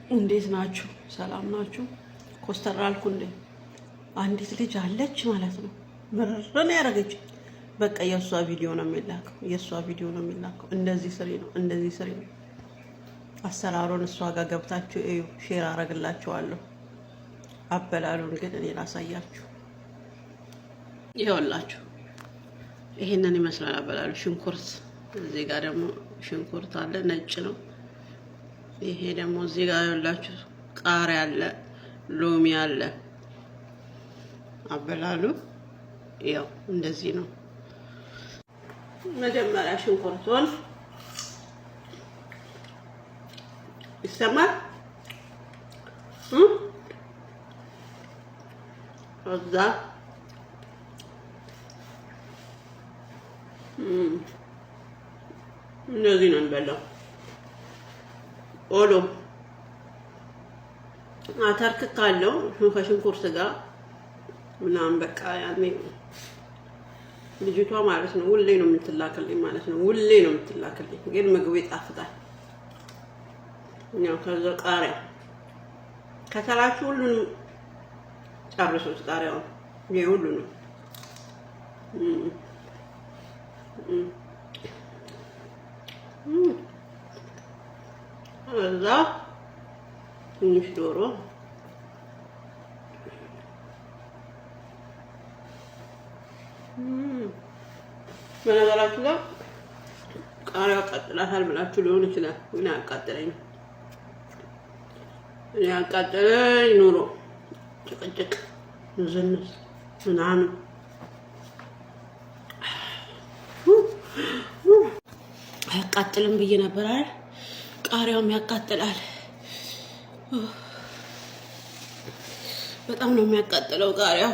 እንዴት ናችሁ? ሰላም ናችሁ? ኮስተር አልኩ እንዴ? አንዲት ልጅ አለች ማለት ነው። ምርር ነው ያደረገች። በቃ የእሷ ቪዲዮ ነው የሚላከው፣ የእሷ ቪዲዮ ነው የሚላከው። እንደዚህ ስሪ ነው፣ እንደዚህ ስሪ ነው። አሰራሩን እሷ ጋር ገብታችሁ እዩ፣ share አረግላችኋለሁ። አበላሉን ግን እኔ ላሳያችሁ። ይኸውላችሁ ይሄንን ይመስላል አበላሉ። ሽንኩርት እዚህ ጋር ደግሞ ሽንኩርት አለ፣ ነጭ ነው። ይሄ ደግሞ እዚህ ጋር ያላችሁ ቃሪያ አለ፣ ሎሚ አለ። አበላሉ ያው እንደዚህ ነው። መጀመሪያ ሽንኩርቱን ይሰማል። እዛ እንደዚህ ነው እንበላው። ቆሎ አተር ክክ አለው ከሽንኩርት ጋር ምናምን በቃ ያኔ ልጅቷ ማለት ነው ሁሌ ነው የምትላክልኝ ማለት ነው። ሁሌ ነው የምትላክልኝ፣ ግን ምግቡ ይጣፍጣል። ያው ከዛ ቃሪያ ከተላችሁ ሁሉንም ጨርሱት። ቃሪያውን ይሄ ሁሉንም እዛ ትንሽ ዶሮ በነገራችሁ ላይ ቃሪያ ያቃጥላታል ብላችሁ ሊሆን ይችላል፣ ግን አያቃጥለኝም። እኔ ያቃጠለኝ ኑሮ፣ ጭቅጭቅ፣ ንዝንዝ ምናምን። አያቃጥልም ብዬ ነበር አይደል? ቃሪያውም ያቃጥላል። በጣም ነው የሚያቃጥለው ቃሪያው።